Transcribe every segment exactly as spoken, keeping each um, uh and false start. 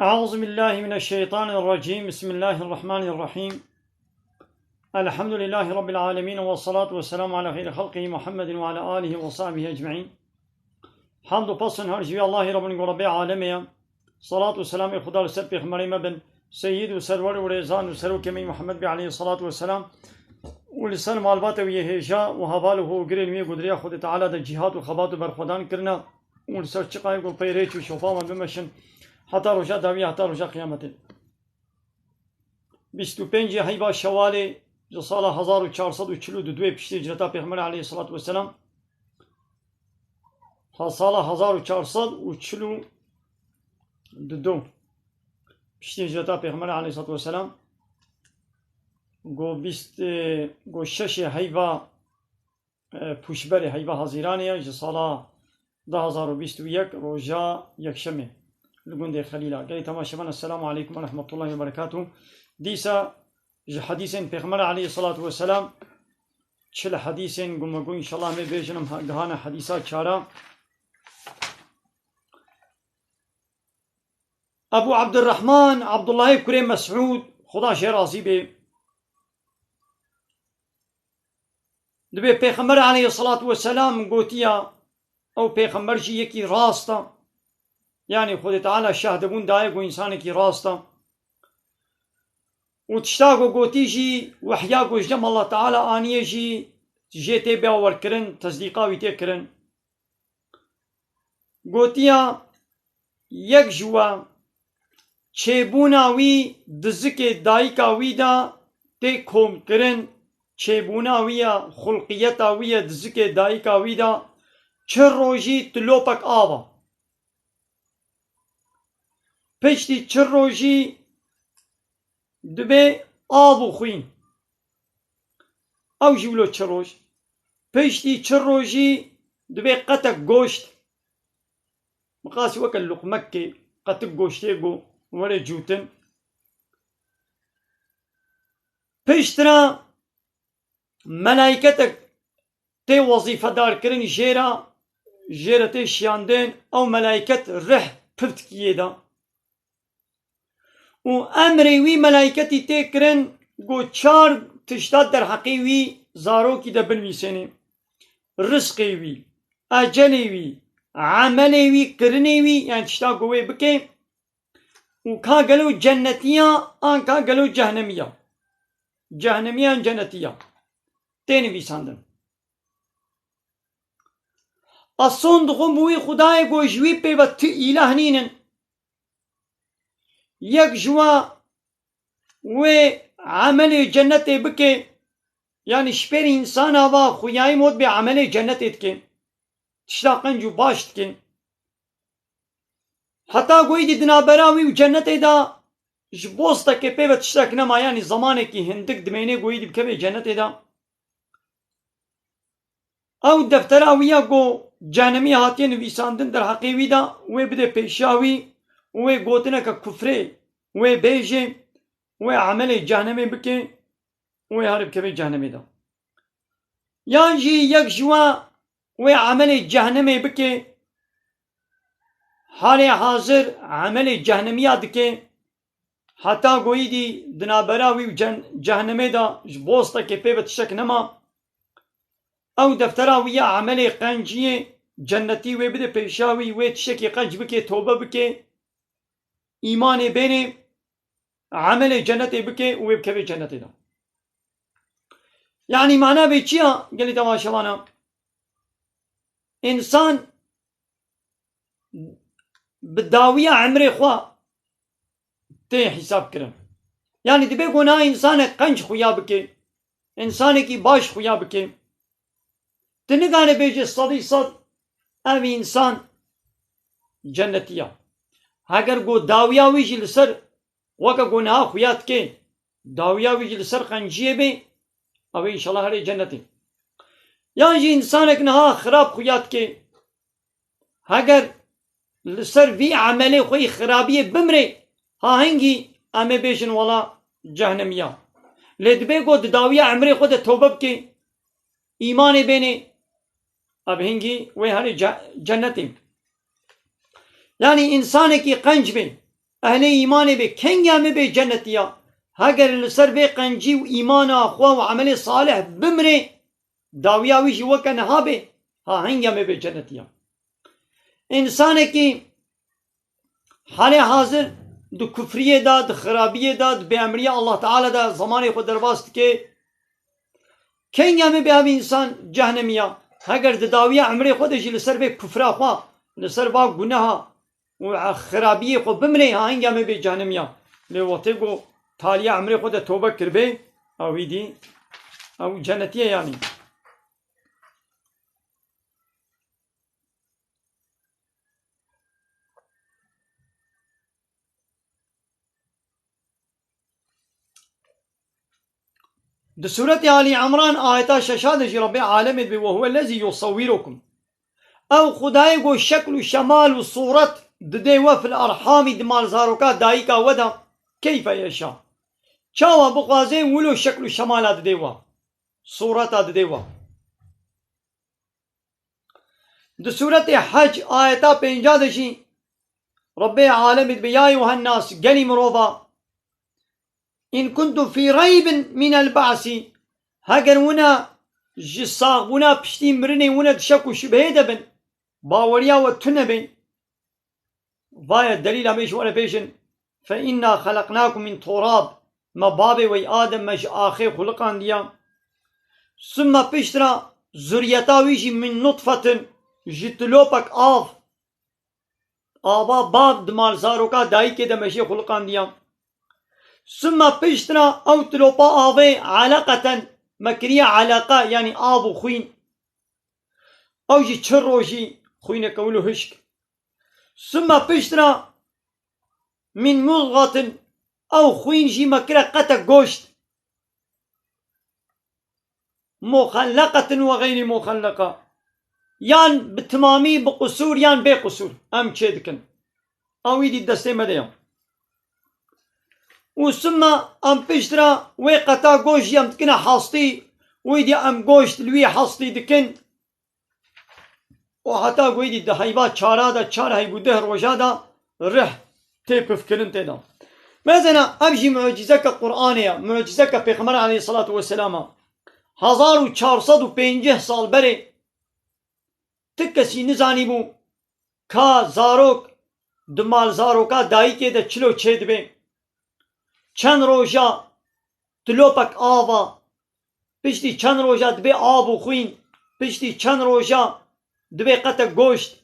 أعوذ بالله من الشيطان الرجيم. بسم الله الرحمن الرحيم. الحمد لله رب العالمين، والصلاة والسلام على خير خلقه محمد وعلى آله وصحبه أجمعين. Hamd û pesn her ji wî Allahî Rabbin ku Rabbê alemê ye. Salat û selamê Xuda li ser pêxemberê me bin, seyyid û serwer û rêzan û serokê me Muhammed bê aleyhi salatu ve selam û li ser malbata wî yê hêja û heval û hogirên wî ku di rêya Xwedê Teala de cîhad û xebat û berxwedan kirine û li ser çiqayê ku pey rêç û şofa me bimeşin heta roja dawî, heta roja qiyametê. Bîst û pêncê heyva Şewalê ji sala hezar û çar sed û çil û du piştî hicreta Pêxemberê aleyhissalatu vesselam, ha sala hezar û çar sed û çil û du piştî hicreta Pêxemberê aleyhissalatu vesselam, go bîst, e, go şeşê heyva e, pûşberê heyva Hazîranê ye ji sala du hazar û bîst û yek roja yekşemê li gundê Xelîla. Gelê temaşevan, Esselamu Aleykum ve Rahmetullahi ve Berekatuhu. Dîsa ji hedîsên Pêxember aleyhissalatu vesselam, çil hedîsên gumegu înşallah em ê bêjin, em ha-, gihane hedîsa çara. Ebu Abdurrahman, Abdullahê kurê Mesûd, Xuda jê razî bê. Dibê Pêxember aleyhissalatu vesselam gotiya, ew Pêxember jî yekî rast e. Yanî Xwedê Teala şehdibûn daye ku însanekî rast e. Û tişta ku gotî jî wehya ku ji cem Allah Teala aniye jî jê tê bawerkirin, tesdîqa wî tê kirin. Gotiya, yek ji we çêbûna wî di zikê dayika wî de tê komkirin, çêbûna wî ye, xulqiyeta wî ye di zikê dayika wî de, çi rojî tu lopek av e. Piştî çi rojî dibê av û xwîn. Ew jî wilo çi roj. Piştî çi rojî dibê qetek goşt. Miqasî weke luqmekê, qetik goştê ku were cûtin. Piştre melayketek tê wezîfedarkirin jê re, jê re tê şiyandin, ew melayket rih piv dikî yê de. Û emrê wî melayketî tê kirin, ku çar tişta derheqê wî zarokî de binivîsênê. Rizqê wî, ecelê wî, emelê wî, kirinê wî, yani tişta ku wê bike, û ka gelo cennetiya an ka gelo cehnemiya. Cehnemiya an cennetiya. Tê nivîsandin. Eson dixwin bi wî Xudayê ku ji wî pê ve tu îlah nînin. Yek ji we wê emelê cennetê bike, yanî ji pêrî însana va xuyayî mod bê emelê cennetê dike. Tişta qenc û baş dike. Heta goyî dî di navbera wî û cennetê de ji bostekê pê ve tiştek nema, yanî zemanekî hindik dimênê goyî dî bikeve cennetê de. Ew deftera wî ya ku cehnimî hatiye nivîsandin derheqê wî de, wê bide pêşiya wî û wê gotineke kufrê wê bêje, wê emelê cehnemê bike û wê herê bikeve cehnemê de. Yan jî yek ji we wê emelê cehnemê bike, halê hazir emelê cehnemiya dike, heta goyî dî di navbera wî û cen-, cehnemê de ji bostekê pê ve tiştek nema. Ew deftera wî ya emelê qenciyê cennetî wê bide pêşiya wî, wê tiştekî qenc bike, tobe bike, îmanê bênê, emelê cennetê bike û wê bikeve cennetê de. Yanî mana vê çi ya gelî temaşevana? Însan bi dawiya emrê xwe tê hîsab kirin. Yanî dibe ku niha însanek qenc xuya bike, însanekî baş xuya bike, tu nikane bêje sedî sed ev însan cennetî ya. Heger ku dawiya wî jî li ser weke ku niha xuya dike, dawiya wî jî li ser qenciyê bê, ew ê înşallah herê cennetê. Yan jî însanek niha xirab xuya dike, heger li ser vî emelê xwe yî xirabiyê bimrê, ha hingî em ê bêjin wela cehnemiya. Lê dibe ku di dawiya emrê xwe de tobe bike, îmanê bênê, ev hingî wê herê ce-, cennetê. Yanî însanekî qenc bê, ehlê îmanê bê, kengê em ê bê cennetiya? Heger li ser vê qencî û îmana xwe û emelê salih bimrê, dawiya wî jî weke niha bê, ha hingê em ê bê cennetiya. Însanekî halê hazir di kufriyê de, di xirabiyê de, di bêemriyê Allah Teala de zemanê xwe derbas dike. Kengê em ê bê ev însan cehnemiya? Heger di dawiya emrê xwe de jî li ser vê kufra xwe, li ser va guneha û xirabiyê xwe bimrê, ha hingê em ê bê cehnemiya. Lê wextê ku taliya emrê xwe de tobe kiribê, ew îdî, ew cennetî ye yanî. Di Sûretê Alî Emran ayeta şeşa de jî Rebbê alemê dibê, "Ve huwellezî yusewwirukum." Ew Xwedayê ku şekl û şemal û sûret didê we fil erhamî, di malzaroka dayika we de, keyfe yeşa. Çawa bixwaze wilo şekl û şemala didê we. Sûreta didê we. Di Sûretê Hec ayeta pênca de jî Rebbê alemê dibê, "Ya eyyuhen nas, gelî mirova, in kuntum fî reybin minel ba'sî, heger wina ji saxbûna piştî mirinê wina di şek û şubheyê de bin, baweriya we tune be, vaye delîla me ji we re bêjin, fe inna xeleqnakum min turab, me babê we Adem me ji axê xuliqandiya. Summe piştre zuriyeta wî jî min nutfetin, ji tilopek av." Ava bab di malzaroka dayikê de me jê xuliqandiya. Summe piştre ew tilopa avê eleqeten me kiriye eleqe, yanî av û xwîn. Ew jî çi rojî xwîneke wilo hişk. Summe piştre min mudgatin, ew xwîn jî me kire qete goşt. Muxelleqetin ve xeyrî muxelleqa. Yan bi timamî, bi qusûr, yan bê qusûr. Em çê dikin. Ew îdî destê me de ye. Û summe em piştre wê qeta goşt jî em dikine hastî. Wî dî em goşt li wî hastî dikin. Û heta ku êdî di heyva çara de, çar heyv û deh roja de rih tê pifkirin tê de. Mezena ev jî mucîzeke Qur'anê ye, mucîzeke Pêxember aleyhisselatu vesselam e. Hezar û çar sed û pêncî sal berê ti kesî nizanîbû ka zarok di malzaroka dayikê de çilo çêdibe. Çend roja tilopek ava, piştî çend roja dibe av û xwîn, piştî çend roja dibe qete goşt,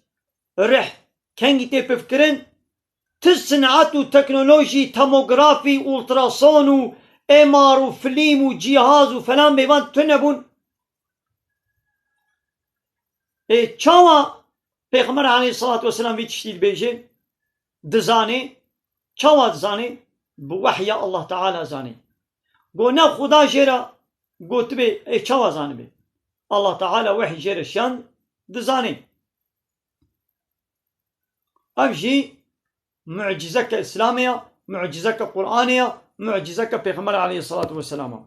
rih, kengî tê pifkirin, ti sinet û teknolojî, tomografî, ultrason û M R û film û cîhaz û felan bêvan tune bûn. Ê, çawa Pêxember aleyhisselatu vesselam vî tiştî dibêje, dizanê? Çawa dizanê? Bi wehya Allah Teala zanê. Go ne Xuda jê re gotibê, ê çawa zanibê? Allah Teala wehy jê re şand, dizanê. Ev jî mucîzeke Îslamê ya, mucîzeke Qur'anê ya, mucîzeke Pêxember aleyhisselatu vesselam a.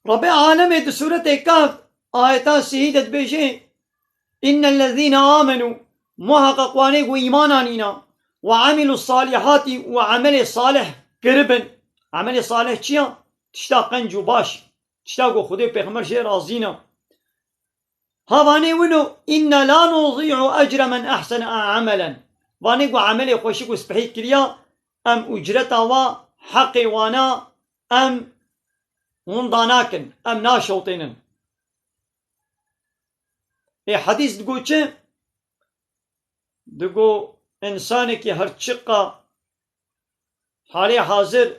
Rebê alemê di sûretê Kehf ayeta sihî de dibêje, "Innellezîne amenû", muheqeq wanê ku îman anîna, "ve amilus salihati", û emelê salih kiribin. Emelê salih çi ya? Tişta qenc û baş. Tişta ku Xwedê û Pêxember jê razî ne. Ha vanê wilo, "Inna la nudî'u ecre men ehsene amelen." Vanê ku emelê xweşik û spehî kiriya, em ucreta wa, heqê wana, em winda nakin, em naşewtênin. Ê hedîs digo çi? Digo, însanekî her çiqa halê hazir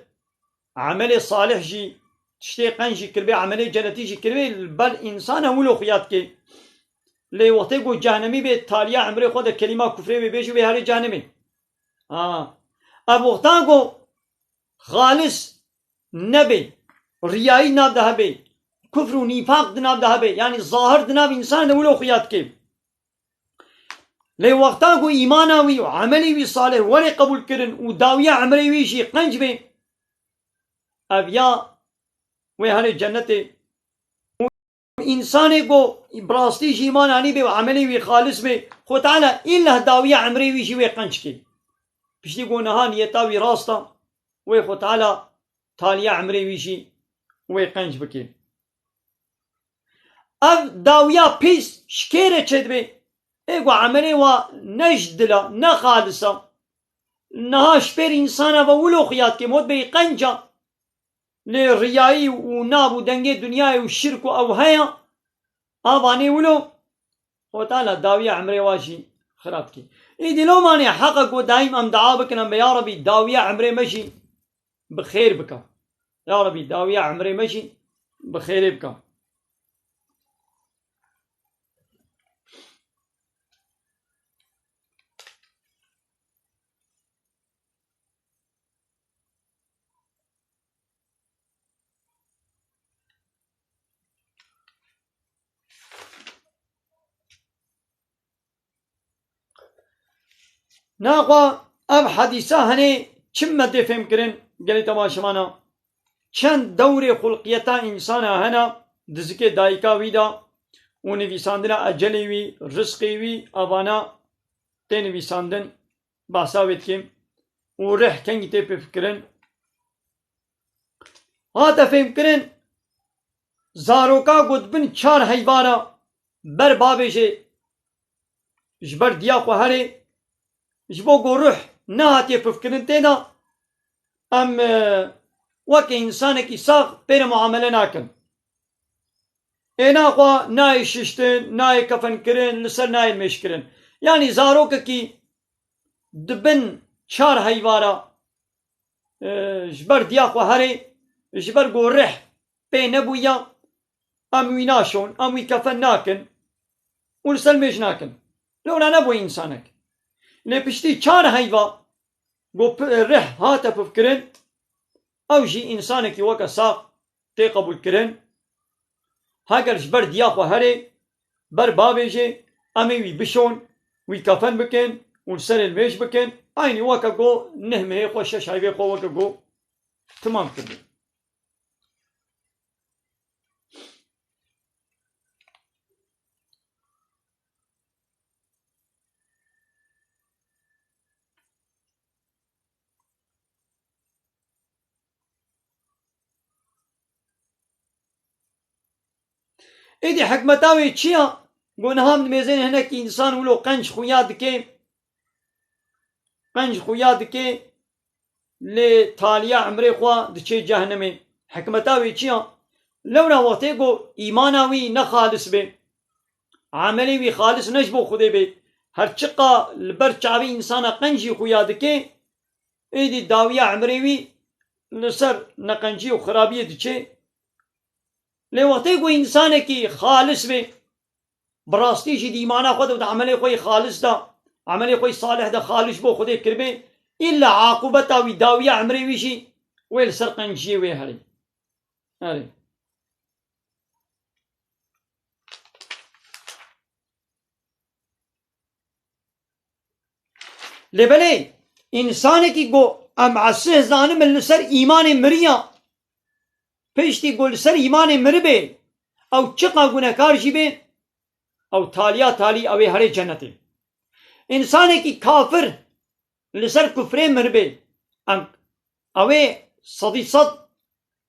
emelê salih jî, tiştê qenc jî kiribê, emelê cenetî jî kiribê, li ber însan e wilo xuya dikê. Lê wextê ku cehnemî bê, taliya emrê xwe de kelîma kufrê wê bêjî, wê herê cehnemê. Ha. Ev wexta ku xalis nebê, riyayî di nav de hebê, kufr û nîfaq di nav de hebê, yanî zahir di nav însan de wilo xuya dikê. Lê wexta ku îmana wî û emelê wî salih were qebûlkirin û dawiya emrê wî jî qenc bê, ev ya wê herê cennetê. Însanê ku bi rastî jî îman anî bê û emelê wî xalis bê, Xwe Teala îlla dawiya emrê wî jî wê qenc kê. Piştî ku niha niyeta wî rast a, wê Xwe Teala taliya emrê wî jî wê qenc bike. Ev dawiya pîs ji kê re çêdibe? Ê ku emelê wa ne ji dil a, ne xalis a. Niha ji pêr însana ve wilo xuya dike, mot bê qenc a. Lê riyayî û nav û dengê dinyayê û şirk û ew heye, a vanê wilo, Xwe Teala dawiya emrê wa jî xirab dike. Îdî lo mane heqa ku daîm em dua bikin, em bê ya Rebî dawiya emrê me jî bi xêr bike. Ya Rebî dawiya emrê me jî bi xêrê bike. Naxwe ev hedîsa hene çi me tê fêmkirin gelê temaşevana? Çend dewrê xulqiyeta însana hene di zikê dayika wî de û nivîsandina ecelê wî, rizqê wî, evana tê nivîsandin, behsa wê dikim û rih kengî tê pêfikirin. Hate fêmkirin, zaroka ku di bin çar heyva re ber bavêjê ji ber diya xwe herê, ji bo ku ruh nehatiye pifkirin tê de, em, e, weke însanekî sax pê re muamele nakin. Ê naxwe nayê şiştin, nayê kefenkirin, li ser nayê mêşkirin. Yanî zarokekî di bin çar heyva re, e, ji ber diya xwe herê, ji ber ku rih pê nebûya, em wî naşon, em wî kefen nakin û li ser mêj nakin. Lewra nebû însanek. Lê piştî çar heyva ku pi-, rih hate pifkirin, ew jî însanekî weke sax tê qebûlkirin. Heger ji ber diya xwe herê, ber bavêjê, em ê wî bişon, wî kefen bikin û li serê li mêj bikin, eynî weke ku neh mehê xwe, şeş heyvê xwe weke ku timam kirin. Êdî hikmeta wê çi ya? Go niha em dimêzên hinekî însan wilo qenc xuya dike, qenc xuya dike, lê taliya emrê xwe diçe cehnemê. Hikmeta wê çi ya? Lewra wextê ku îmana wî ne xalis bê, emelê wî xalis ne ji bo Xwedê bê, her çiqa li ber çavê însana qenc jî xuya dike, êdî dawiya emrê wî li ser neqencî û xirabiyê diçe. Lê wextê ku însanekî xalis bê, bi rastî jî di îmana xwe de û di emelê xwe yê xalis de, emelê xwe yê salih de xalis bo Xwedê kiribê, îlla aqûbeta wî, dawiya emrê wî jî wê li ser qenciyê wê herê. Herê. Lê belê, însanekî ku em esih zanimin li ser îmanê miriya, piştî ku li ser îmanê miribe, ew çiqa gunekar jî be, ew taliya talî ew ê herê cenetê. Însanekî kafir li ser kufrê miribe, em, ew ê sedî sed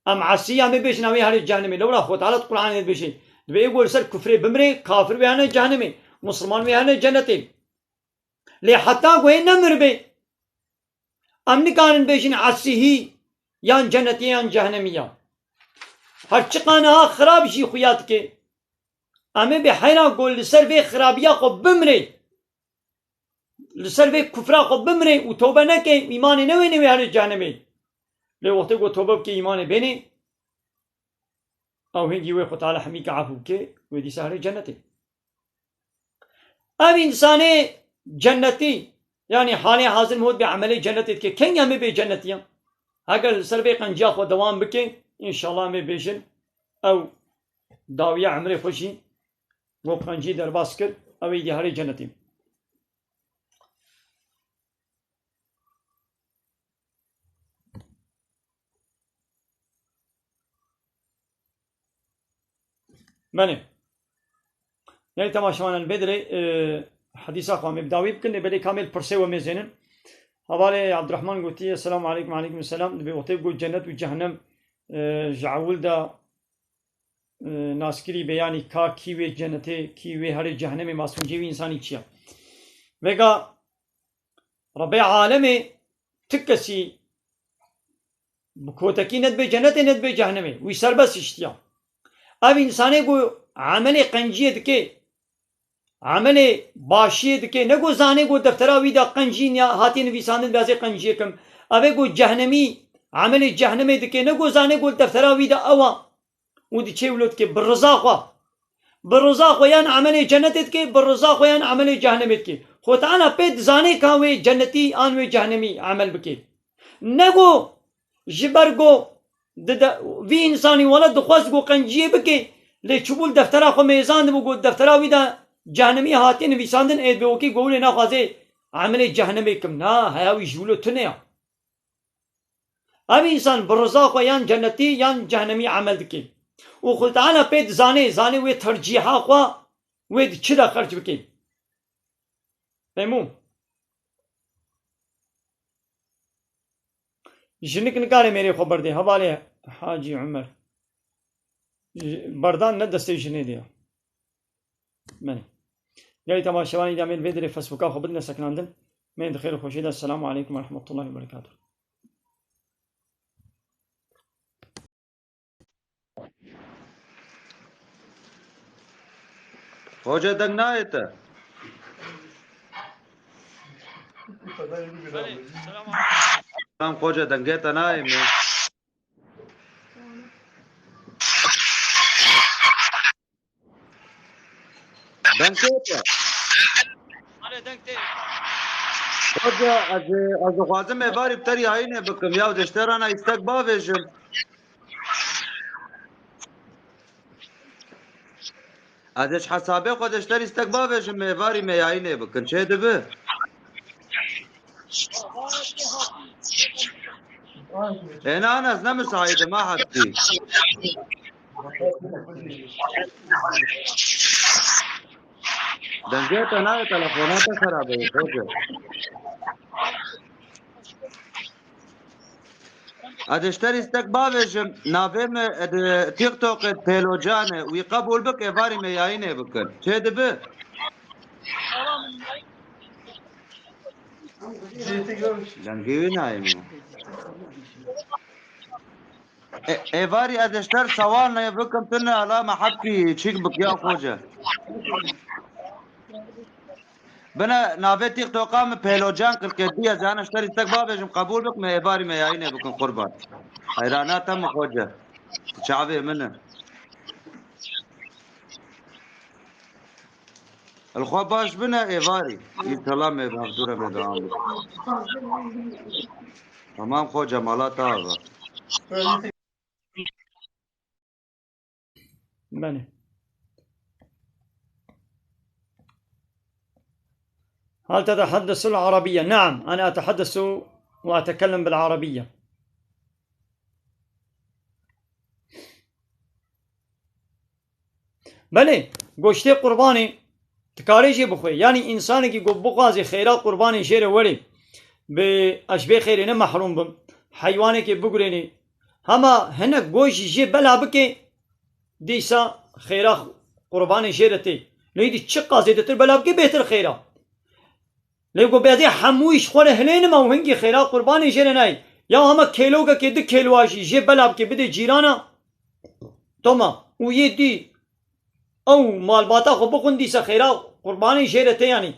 em esî ya me bêjin, ew ê herê cehennemê. Lewra Xwe Teala di Qur'anê de dibêje, dibê ê ku li ser kufrê bimire, kafir wê hene cehennemê, misilman wê hene cenetê. Lê heta ku ê nemiribe, em nikarin bêjin esîhî yan cenetî yan cehennemî ya. Her çiqa niha xirab jî xuya dike, em ê bê heyran ku li ser vê xirabiya xwe bimire. Li ser vê kufra xwe bimire û tobe neke, îmanê newêne wê herê cehennemê. Lê wextê ku tobe bike, îmanê bêne, ew hingî wê Xwe Teala hemî ke efû bike, wê dîsa herê cennetê. Ev însanê cennetî, yanî halê hazir mot bê emelê cennetê dike. Kengî em ê bê cennetî ya? Heger li ser vê qenciya xwe dewam bike, înşallah em ê bêjin, ew dawiya emrê xwe jî, got qencî derbas kir, ew ê dî herê cennetî. Belê. Gelî temaşevanan vê dirê, e, hedîsa xwe em ê bi dawî bikin, lê belê kamê li pirsê we mêzênin. Hevalê Abdurrahman gotiye, "Selamu aleykum." "Aleykum selam." Dibê wextê got cennet û cehennem, e, ji ewil de, e, naskirî be, yanî ka kî wê cennetê, kî wê herê cehennemê, masûncê wî însanî çi ye? Vêga Rebê alemê ti kesî bi kotekî ne dibê cenetê, ne dibê cehennemê. Wî serbest hiştiya. Ev însanê ku emelê qenciyê dike, emelê başiyê dike, ne ku zanê ku deftera wî de qencî niya, hatiye nivîsandin, bi ez ê qenciyê kim. Ev ê ku cehnemî, emelê cehnemê dike, ne ku zanê ku deftera wî de ew a. Û diçê wilo dike bi riza xwe. Bi riza xwe yan emelê cenetê dike, bi riza xwe yan emelê cehennemê dike. Xwe Teala pê dizane ka wê cenetî an wê cehennemî emel bike. Ne ku ji ber ku dide, vî însanî wele dixwest ku qenciyê bike, lê çûbû li deftera xwe mêzandibû ku deftera wî de cehennemî hatiye nivîsandin, ê dibê wekî ku wê naxwaze emelê cehennemê kim. Na, heya wî ji wilo tune ya. Ev însan bi riza xwe yan cennetî yan cehennemî emel dike. Û Xwedê Teala pê dizane, zanê wê tercîha xwe wê di çi de xerc bike. Fehmû? Jinik nikare mêrê xwe berdê. Hevalê Hacî Umer. Ji-, berdan ne destê jinê de ya. Belê. Gelî temaşevanî de em ê li vê dirê Facebooka xwe bidine sekinandin. Mê di xêr û xweşiyê de. Selamu aleykum ve rahmetullahi ve berekatuh. Hoca deng nayê te. Belê, selam. Selam hoca, dengê te nayê me. Deng tê te? Are, deng tê. Hoca, ez, ez dixwazim êvarî bi te re yayînê bikim. Ya, ez ji te re na îstek bavêjim. Ez ê ji hesabê xwe de ji te re îstek bavêjim, êvarî me yayînê bikin. Çê dibi? Ê, na, na, ez ne misaîd im, ha, heptî. Dengê te nayê, telefona te xerab e, hoca. Ez ji te re îstek bavêjim, navê me di TikTokê Pêlocan e, wî qebûl bik, êvarî me yayînê bikin. Çê dibi? Dengê wî nayê min. E, êvarî ez ji te re sewal ne bikim, tu ne ala me hepkî çîk bik ya hoca. Bine navê TikToka min Pêlocan Qirqêdî ye, ez ê ji te re îstek bavêjim, qebûl bik, me êvarî me yayînê bikin qurban. Heyrana te min hoca. Tu çavê min e. Li xwe baş bine êvarî. Înşallah me bi hevdû re bê dewam bikin. Tamam hoca, mala te ava. بلى. هل تتحدث العربية؟ نعم، أنا أتحدث وأتكلم بالعربية. Belê, goştê qurbanê dikarê jê bixwe. Yanî însanekî ku bixwazê xêra qurbanê jê re werê, bi ez ji vê xêrê ne mehrûm bim, heywanekê bigurênê, hema hinek goşt jê bela bike, dîsa xêra qurbanê jê re tê. Lê dî çiqa zêdetir bela bike, bêhtir xêra. Lê ku bêdê hemûyî ji xwe re hilênim û hingî xêra qurbanê jê re nayê. Ya hema kêlokekê, du kêloa jî jê bela bike bidê cîrana. Toma. Û yê dî ew malbata xwe bixwin, dîsa xêra qurbanê jê re tê yanî.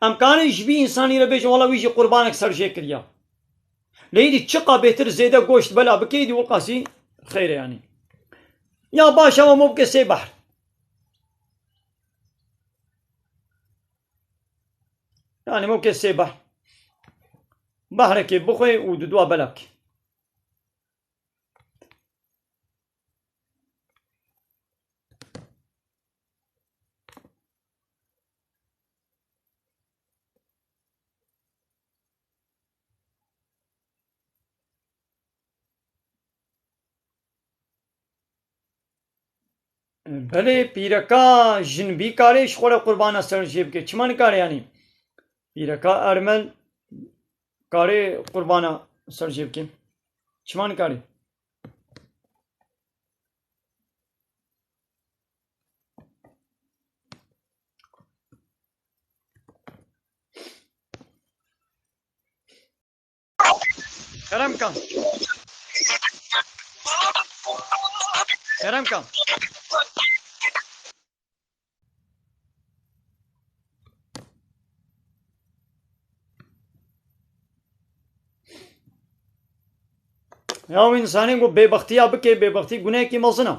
Em karin ji vî însanî re bêjin, wela wî jî qurbanek ser jê kiriya. Lê îdî çiqa bêhtir zêde goşt bela bike, îdî wilqasî xeyr e yanî. Ya baş e, ew mo bike sê behr. Yanî mo bike sê behr. Behrekê bixwe û di dua bela bike. Belê, pîreka jinbî karê ji xwe re qurbana ser jê bike. Çima nikare yanî? Pîreka ermen karê qurbana ser jê bike. Çima nikare? Kerem kan. Kerem kan. Ya wî însanê ku bêbextiya bike, bêbextî gunehekî mezin e.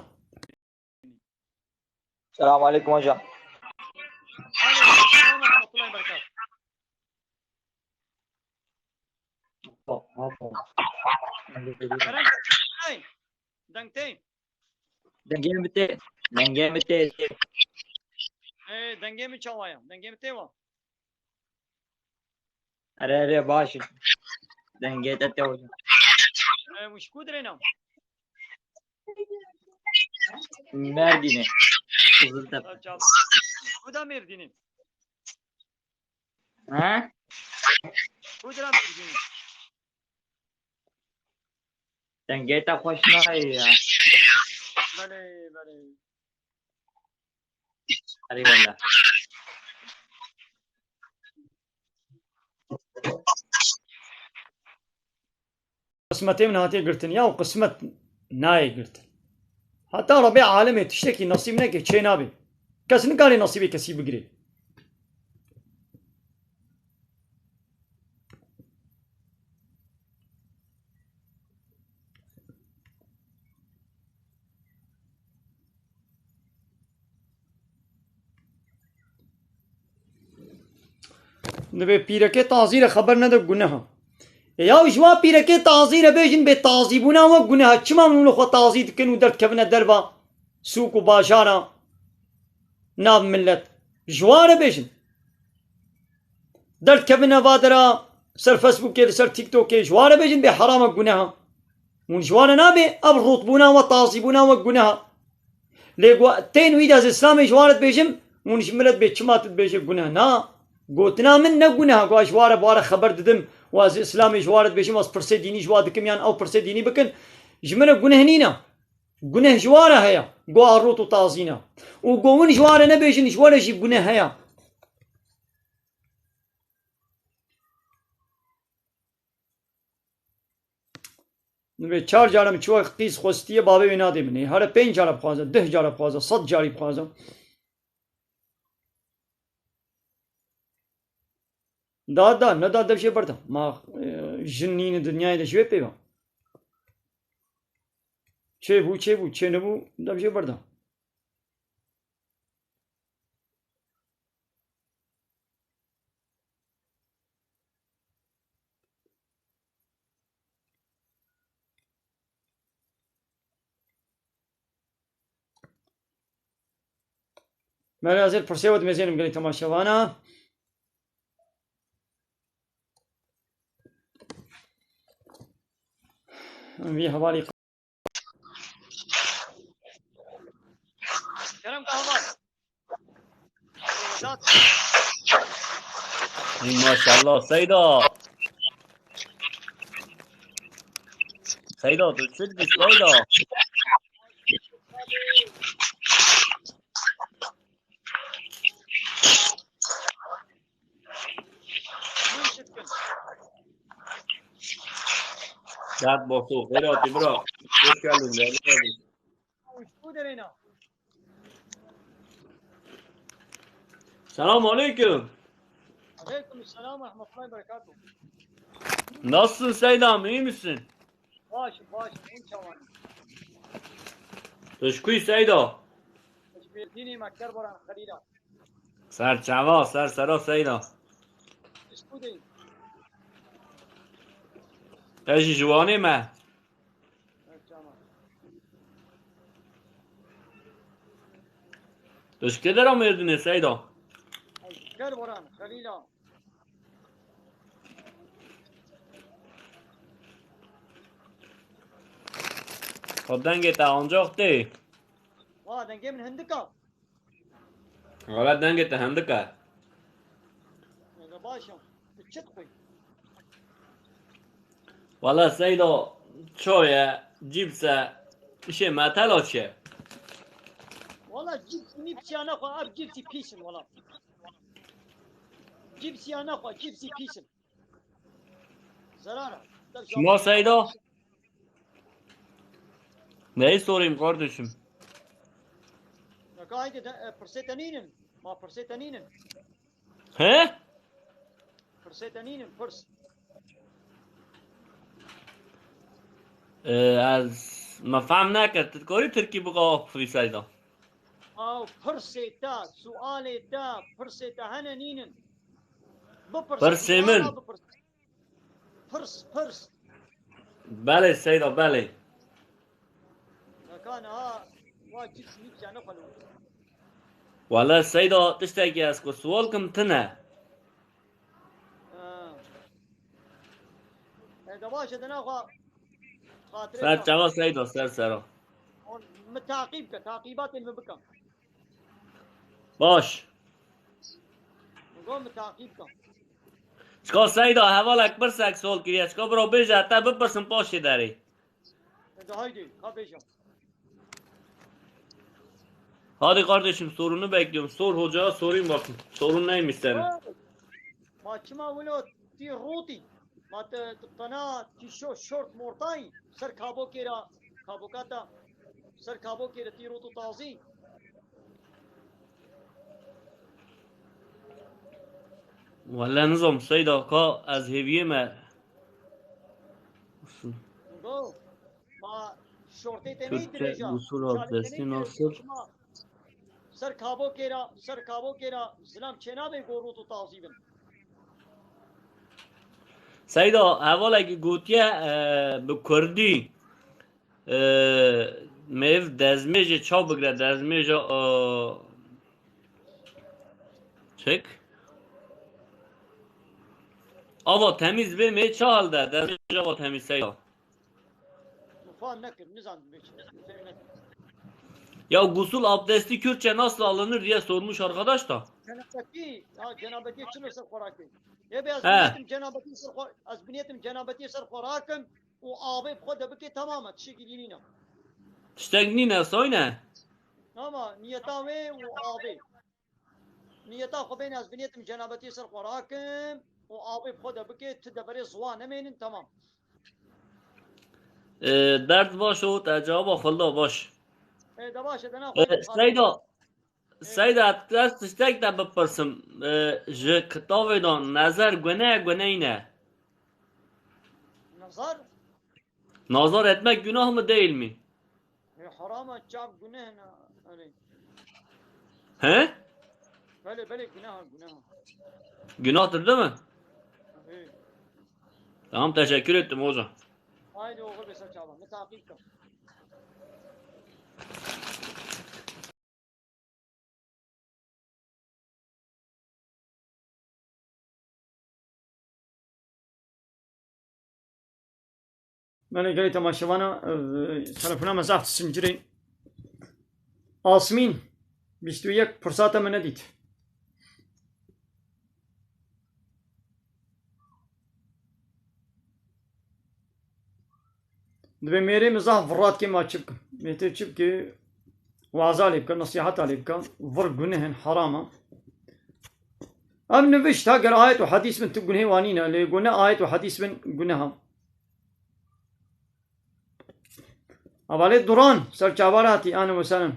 Selamun aleyküm hocam. Aleyküm selam ve rahmetullahi ve berekatuhu. Kerem, hey, deng tê. Dengê min tê. Dengê min tê. Ê, dengê min çawa ye? Dengê min tê wa. Erê, erê, baş e. Dengê te tê hocam. Ê, wî ji ku dirêna? Merdînê. Qiziltepe. Çawa? Ku da Mêrdînê? He? Ku dira Mêrdînê? Dengê te xweş nayê ya. Belê, belê. Erê wele. Qismetê min hatiye girtin ya û qismet nayê girtin. Heta Rebê alemê tiştekî nesîb neke çê nabe. Kes nikare nesîbê kesî bigire. Divê pîrekê tazî re xeber nede guneha. E ya ji wan pîrekê tazî re bêjin bê tazîbûna we guneha. Çima min li xwe tazî dikin û derdikevine derva sûk û bajara nav millet? Ji wan re bêjin. Derdikevine vadera ser Facebookê, li ser TikTokê, ji wan re bêjin bê herama guneha. Hûn ji wan re nabê ev rûtbûna we, tazîbûna we guneha. Lê ku tên wî de ez Îslamê ji wan re dibêjim, hûn ji min re dibê çima tu dibêje guneh? Na, gotina min ne guneh e, ku ez ji wan re, bi wan re xeber didim, û ez Îslamê ji wan re dibêjim, ez pirsê dînî ji wan dikim, yan ew pirsê dînî bikin, ji min re guneh nîne. Guneh ji wan re heye, ku a rût û tazî ne. Û ku hûn ji wan re nebêjin, ji we re jî guneh heye. Divê çar cara min çiwa qîz xwestiye, bavê wê nadê min. Ê, here pênc cara bixwaze, deh cara bixwaze, sed carî bixwaze. Da, da, neda, dev jê berda. Ma, e, jin nîne dinyayê de ji wê pê ve. Çê bû, çê bû, çê nebû, dev jê berda. Merê ez ê pirsê we dimêzênim gelî temaşevana. Em vî hevalî Kerem kahraman. Ey maşallah Seyda. Seyda, tu çi dibî Seyda? Dert boxu, xêr hatî bira. Hoş geldin, değerli kardeşim. Selamun aleyküm. Aleyküm selam ve rahmetullahi ve berekatuhu. Nasılsın Seydam, iyi misin? Baş, baş, en çavan. Tu ji ku yî Seyda? Ez ji Mêrdînê me, Kerboran Xelîla. Ser çava, ser sera Seyda. Ji ku de yî? Ez jî ji Wanê me. Ser çava. Tu ji kê dera Mêrdînê Seyda? Ez ji Kerboran Xwe dengê te ancax tê. Ha, dengê min hindik a. Wala dengê te hindik e. Ega baş e. Tu çi dixwî? Wala Seydo, ço ye, cîps e, işê metela çi ye? Wala cîps mîpsiya nexwe, ev cîpsî pîs in wala. Cîpsiya nexwe, cîpsî pîs in. Zerar e. Şima Seydo? Neyi sorayım kardeşim? Neka haydi de, e, pirsê te nînin. Ma pirsê te nînin. He? Pirsê te nînin, pirs. Ee, ez me fehm nekir. Tu dikarî tirkî bixwe Seydo? Aw, pirsê te, sualê te, pirsê te hene nînin. Bipirse, Pirsê min. Pirs, pirs. Belê Seyda, belê. Neka niha wa cîps mîpsiya nexwe li wir. Wala Seyda, tiştekî ez ku sual kim tune. Ha. E, de baş e, de nexwe xatirê Ser xwe. Çava Seyda, ser sera. Hûn min taqîb ke, taqîbatên min bikin. Baş. Min got min taqîb ke. Çika Seyda, hevalek pirsek sol kiriye. Çika biro bêje, te bipirsin paşê derê. E, de haydi, ka bêje. Hadi kardeşim, sorunu bekliyorum. Sor hocaya, sorayım bakayım. Sorun neymiş senin? Ma çima wilo tî rûtî? Ma te, te qena tî şo-, şort mortayî? Ser kabokê ra, kabokata, ser kabokê ra tî rût û tazî? Wala nizam Seyda, ka ez hêviyê me. Go. Ma şortê te ney Türkçe dirêja? gusül Çalê te abdesti ney dirêja? nasıl? Çima? Ser kabokê ra, ser kabokê ra zilam çênabe go rût û tazî bin. Seyda, hevalekî gotiye, e, bi kurdî, e, mêv dezmêjê çaw bigre, dezmêja, e, çek? Ava temîz bê, mê çi hal de? Dezmêja ava temîz Seyda. Min fam nekir, nizandim bê çi. Fêm nekir. Ya gusül abdesti Kürtçe nasıl alınır diye sormuş arkadaş da. Cenabetî, ya cenabetî çilo ser xwe rakê. Ê bê ez He. Biniyetim cenabetî ser xwe, ez biniyetim cenabetî ser xwe rakim û avê bi xwe de bikê, tamam e, tiştekî dî nîne. Tiştek nîne, soyne. Ama niyeta wê û avê. Niyeta xwe bên ez biniyetim cenabetî ser xwe rakim û avê bi xwe de bikê, tu deverê ziwa nemênin, tamam. E, dert baş û te cevaba xwe da baş. E, de baş e, de na E, Seyda, Seyda, ez tiştek te bipirsim. E, ji kitabê de nezer gune, gune nîne. Nazar? Nazar etmek günah mı değil mi? E, harama, çav güneh ne? Hani, He? belê, belê, günah, günah. Günahtır değil mi? E, Tamam, teşekkür ettim hocam. Aynı oğul mesela çavan. Ne takip kal. Belê gelê temaşevana, e, telefona me zaf disincirê. Asmîn, bîst û yek, pirsata me nedît. Dibê mêrê min zaf virat kê ma çi bikim. Mêtê çi bike? Waza lê bike, nesîheta lê bike. Vir guneh in, heram e. Ev nivişt ha, ger ayet û hedîs bin tu gunehê wanî ne, lê gune ayet û hedîs bin guneha. Hevalê Duran, ser çavar hatî, ahlen we sehlen.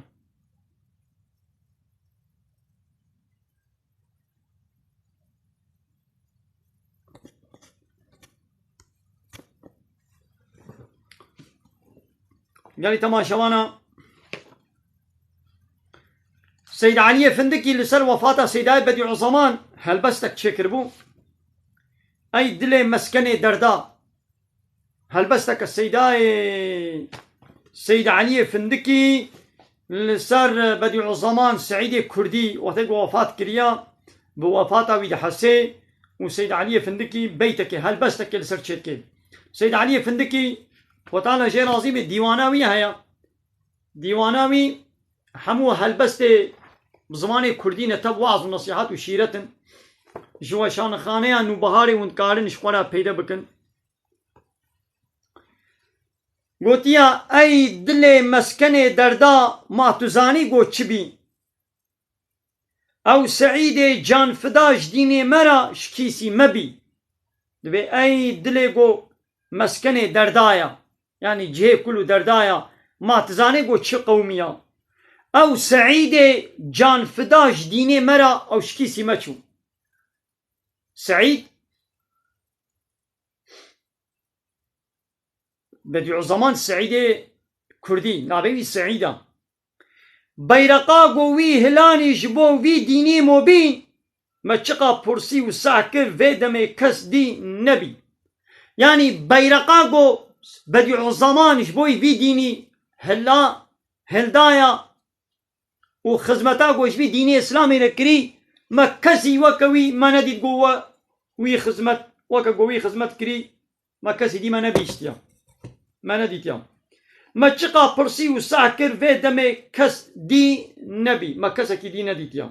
Gelî temaşevana, Seyd Eliyê Findikî li ser wefata Seydayê Bedîuzeman helbestek çêkiribû. Ey dilê meskenê derda. Helbesteke Seydayê, Seyd Eliyê Findikî li ser Bedîuzeman Seîdê Kurdî wextê ku wefat kiriya, bi wefata wî dihesê û Seyd Eliyê Findikî beytekê, helbestekê li ser çêdikê. Seyd Eliyê Findikî, Xwetana jê razî be, dîwana wî heye. Dîwana wî hemû helbestê bi zimanê kurdî ne, tev waz û nesîhet û şîret in. Ji weşanxaneya Nûbiharê hûn dikarin ji xwe re peyde bikin. Gotiya, ey dilê meskenê derda, ma tu zanî go çi bî? Ew Seîdê canfida ji dînê me ra ji kîsî me bî. Dibê ey dilê go meskenê derdaya, yanî cihê kul û derdaya, ma tu zanê go çi qewmiya? Ew Seîdê canfida ji dînê me ra ew ji kîsî me çû. Seîd Bedîuzeman Seîdê Kurdî, navê wî Seîd a. Beyreqa go wî hilanî ji bo vî dînî mobî, me çiqa pursî û seh kir, vê demê kes dî nebî. Yanî beyreqa go Bedîuzeman ji bo vî dînî hila, hildaya, û xizmeta ku ji vî dînê Îslamê re kirî, me kesî weke wî me nedît ku we wî xizmet, weke ku wî xizmet kirî, me kesî dî me nebîştiya. Me nedîtiya. Me çiqa pirsî û seh kir, vê demê kes dî nebî. Me kesekî dî nedîtiya.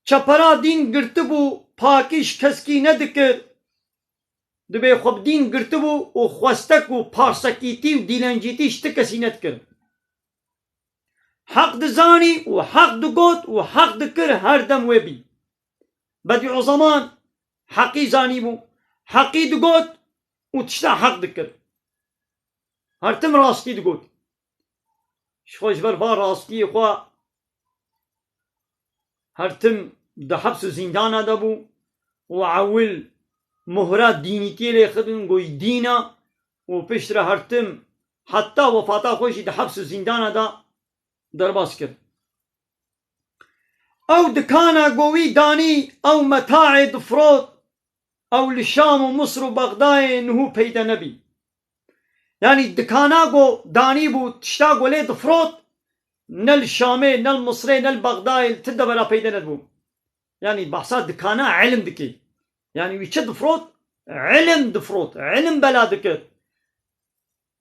Çepera dîn girtibû, pakî ji keskî nedikir. Dibê xwe bi dîn girtibû û xwestek û parsekîtî û dîlencîtî ji ti kesî nedikir. Heq dizanî û heq digot û heq dikir, her dem wê bî. Bedîuzeman heqî zanîbû, heqî digot û tişta heq dikir. Her tim rastî digot. Ji xwe ji ber va rastiyê xwe her tim di heps û zîndana de bû û ewil mohra dînîtiyê lê xidin, goyî dîn a û piştre her tim heta wefata xwe jî di heps û zîndana de derbas kir. Ew dikana go wî danî, ew metaê difrot, ew li Şam û Misr û Bexdayê niho peyde nebî. Yanî dikana go danîbû, tişta go lê difrot, ne li Şamê, ne li Misrê, ne li Bexdayê, li ti devera peyde nedibû. Yanî behsa dikana ilim dikê. Yanî wî çi difrot? Ilim difrot. Ilim bela dikir.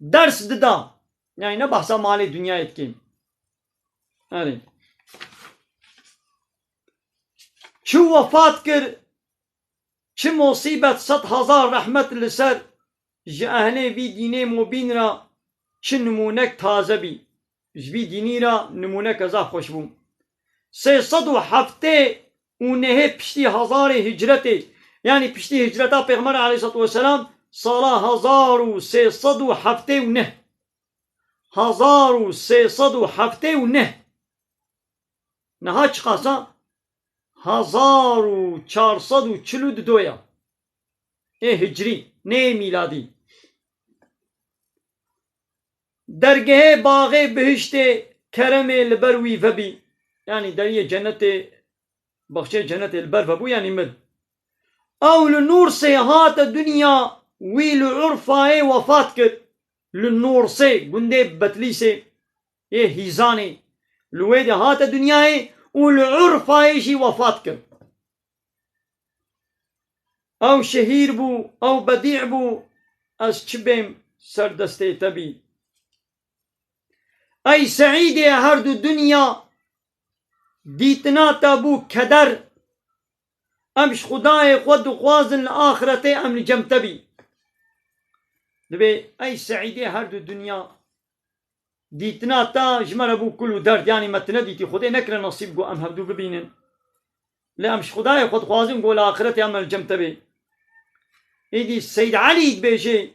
Ders dida. Yanî ne behsa malê dinyayê dikê. Erê. Çû wefat kir, çi musîbet, sed hezar rehmet li ser, ji ehlê vî dînê mubîn re çi nimûnek taze bî. Ji vî dînî re nimûneke zaf xweş bû. Sê sed û heftê û nehê piştî hezarê hicretê, yanî piştî hicreta Pêxember aleyhisselatu vesselam, sala hezar û sê sed û heftê û neh. Hezar û sê sed û heftê û neh. Niha çiqas a? Hezar û çar sed û çil û du ya. Ê hicrî, nê mîladî. Dergehê baxê bihiştê keremê li ber wî vebî. Yanî deriyê cenetê, baxçeyê cenetê li ber vebû, yanî mir. Ew li Nûrsê hate dinya, wî li Urfayê wefat kir. Li Nûrsê, gundê Betlîsê yê Hîzanê, li wê de hate dinyayê û li Urfayê jî wefat kir. Ew şehîr bû, ew bedî bû, ez çi bêm ser destê te bî. Ey Seîdê her du dinya, dîtina te bû keder. Em ji Xwedayê xwe dixwazin li axretê em li cem te bî. Dibê ey Seîdê her du dinya, dîtina te ji me re bû kul û derd, yanî me tu nedîtî, Xwedê nekire nesîb ku em hevdû bibînin. Lê em ji Xwedayê xwe dixwazin ku li axiretê em li cem te bê. Îdî Seyd Elî dibêje,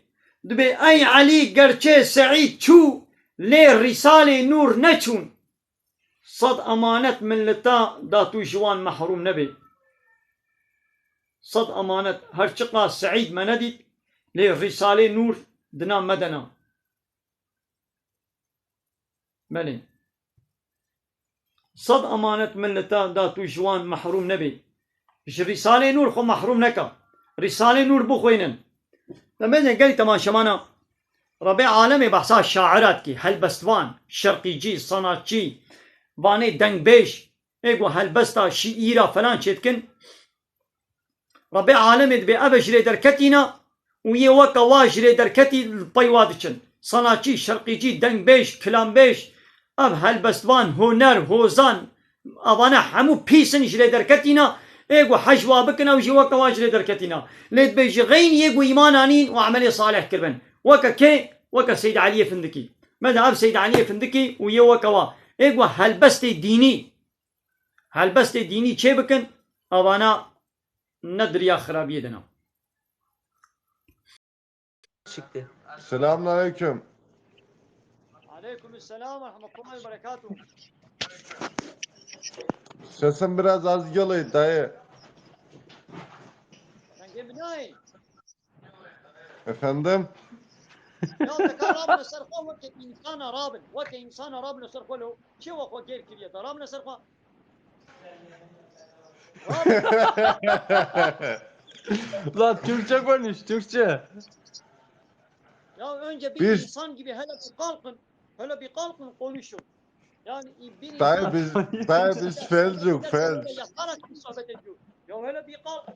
dibê ey Elî, gerçê Seîd çû, lê Rîsalê Nûr neçûn. Sed emanet min li te da, tu ji wan mehrûm nebê. Sed emanet, her çiqas Seîd me nedît, lê Rîsalê Nûr di nav me de ne. Belê. Sed emanet min li te da, tu ji wan mehrûm nebî. Ji Rîsalê Nûr xwe mehrûm neke. Rîsalê Nûr bixwînin. Demê gelî temaşemana Rebê alemê behsa şaira dikî, helbestvan, şerqîcî, sanatçî, vanê dengbêj, ê ku helbesta şîîra falan çêdikin. Rebê alemê dibê ev e ji rê derketî ne û yê weke wa ji rê derketî li pey wa diçin. Sanatçî, şerqîcî, dengbêj, kilambêj, ev helbestvan, huner, hozan, evane hemû pîs in, ji lê derketî ne. Ê ku hej wa bikin, ew jî weke wan ji lê derketî ne. Lê dibê ji xeynî yê ku îman anîn û emelê salih kiribin. Weke kê? Weke Seyd Eliyê Findikî. Me de ev Seyd Eliyê Findikî û yê weke wa. Ê ku helbestê dînî, helbestê dînî çê bikin, evana ne di riya xirabiyê de ne. Çıktı. Selamünaleyküm. Aleykümselam ve rahmetullahi ve berekatuhu. Sesin biraz az geliyor dayı. Sen gel binayı. Efendim? Ya, te ka rabine ser xwe weke insana rabin. Weke insana rabine ser xwe lo. Çi wa xwe gêr kiriye? Da rabine ser xwe. Lan Türkçe konuş, Türkçe. Ya önce bir Biz insan gibi hele bir kalkın, hele bir kalkın konuşun. Yani bir Dayı insan biz, dayı biz felcuk, felç. Yatarak bir sohbet ediyor. Ya hele bir kalkın.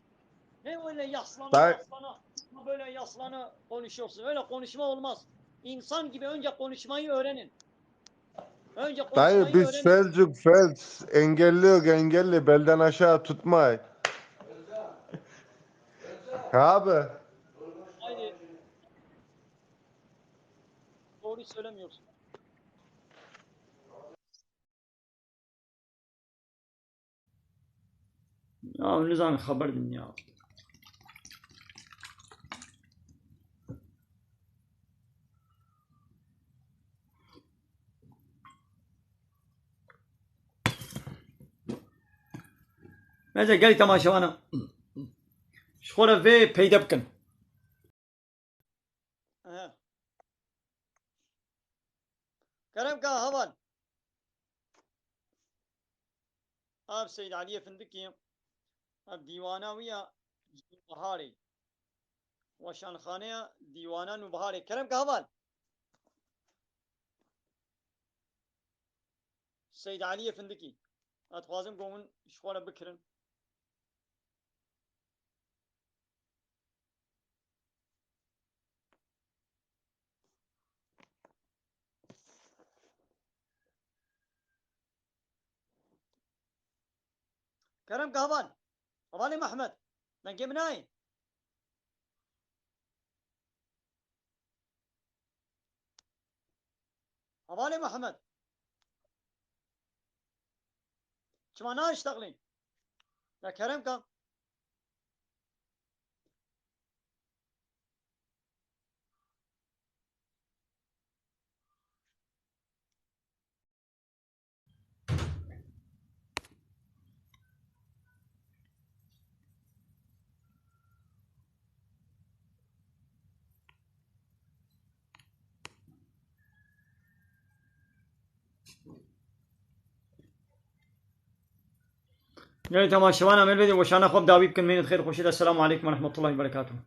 Ne öyle yaslana Dayı yaslana, böyle yaslana konuşuyorsun. Öyle konuşma olmaz. İnsan gibi önce konuşmayı öğrenin. Önce Dayı konuşmayı biz öğrenin. Felcuk, felç. Engelli yok, engelli. Belden aşağı tutmay. Abi. Haydi. Doğruyu söylemiyorsun. Ya nizanin xeber din ya. Bence gelî temaşevana ji xwe re vê peyde bikin. Ehe. Kerem ka heval. Ev Seyd Eliyê Findikî, ev dîwana wî ya Nûbiharê. Weşanxaneya Dîwana Nûbiharê. Kerem ka heval. Seyd Eliyê Findikî. Ez dixwazim ku hûn ji xwe re bikirin. Kerem ke heval. Hevalê Mehmet. Dengê min nayê. Hevalê Mehmet. Çima naştexlî? Ya kerem ke. Gelê temaşevana me li vê de weşana xwe bi dawî bikin, mênê di xêr xweşê de. Selamu aleykum ve rahmetullahi ve berekatuhu.